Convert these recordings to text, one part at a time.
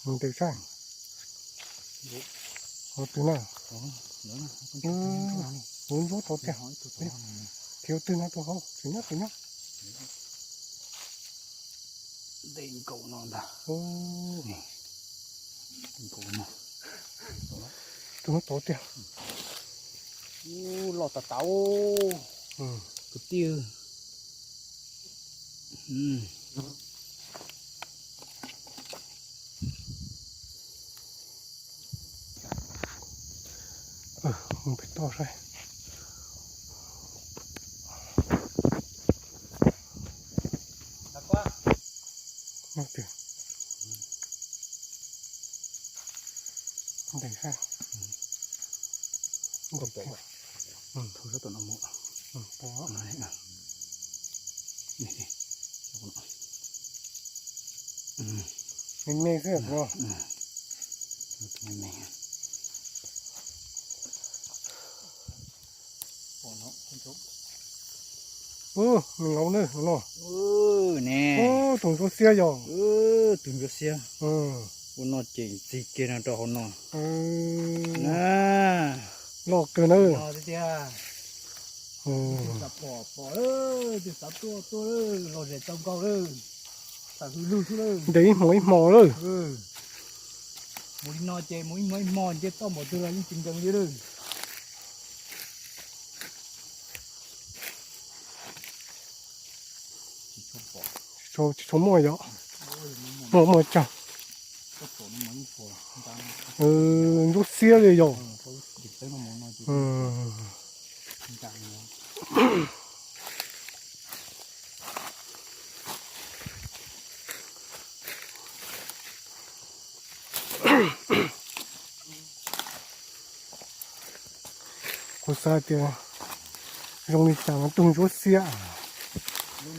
Ntes saib. Hov twg na? Ntsuab tod tiag. Khiav twg no rau hauv, tsis nyob tsis nyob. Ntes nkaus no ntag. Nkaus no. Tus no tod tiag. Ub, loj tas tas. Kwv tij. Mus pem toj saib. Nyob twg? Ntes saib. Nkaus pom. Me me xwb. Ub, me laus na no. Ub, tus ntsuab xiab yog. Tus ntsuab xiab. Ua no ces ntxig kiag no rau hauv no. Loj kawg na. Tiag. Twb xav pom pom, twb xav tuaj tuaj, lom zem tau nkaus lawm. Tawm hws lug xwb lawm. Ntes ib hmo ib hmo lawm. Mus li no ces mus ib hmo ib hmo nce toj npaum twg los yeej tsis nkees li lawm. Tsis tshua muaj yom. Muaj muaj cag. Ntsuab xiab li yom. Kuv xav tias zoo li cas no tus ntsuab xiab. Lub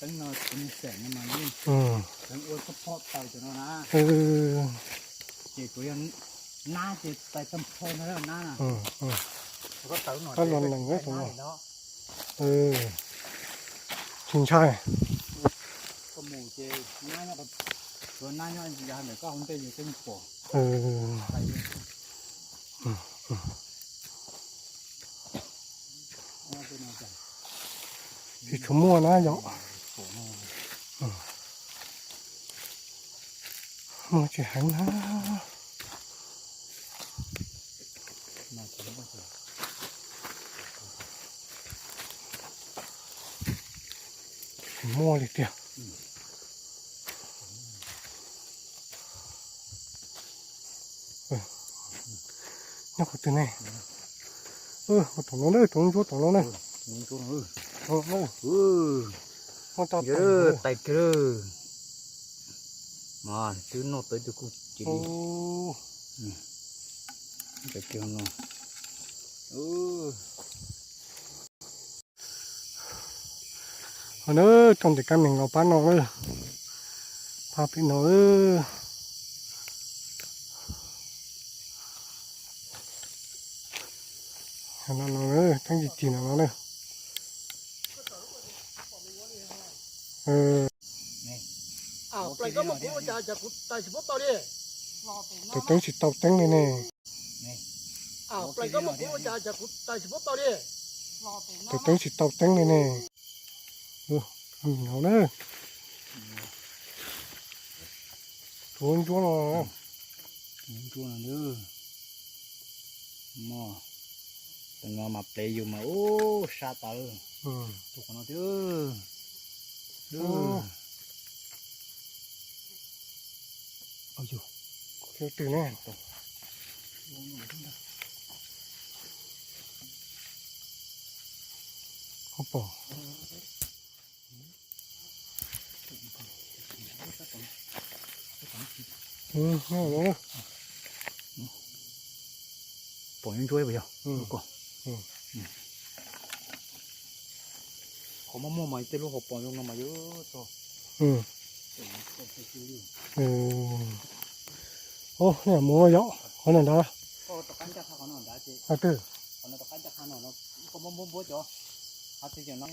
teeb no kuv xeem no mas yeej ua txog pom taws cov no na. Ces kuv yog nab ces tais tag nrho no nab na. Tab los nees tus no. Tsis ntshai. Koj mus ces nab nyob, tsuav nab nyob ntawm koj hauv ntej ces koj yeej pom. Tsis tshua muaj na yom. Muaj tsis heev na. Tsis muaj li tiag. Nyob qhov twg ne? Ua tom no na, tus ntsuab tom no na. Tais kiag lawm. Mas twb noj tau ib tug kuj cia li. Tais kiag no. Ho na, rau ntes kab me nkaus pab no na. Pab pem no. No no, teeb ci cig no no na. Tus teeb tsis tau teeb li ne. Tus teeb tsis tau teeb li ne. Ua, me nkaus na. Tus ntsuab no. Tus ntsuab no. Tus no mas plev yus mas ub sab tas lawm. Tus qhov no tiag. Tus ne. Koj pom. Pom ntsuab puas yog? Qhov muaj muaj mas tej lub hauv paus zoo no mas yuav txog. Mus yom, qhov no ntag. Twb.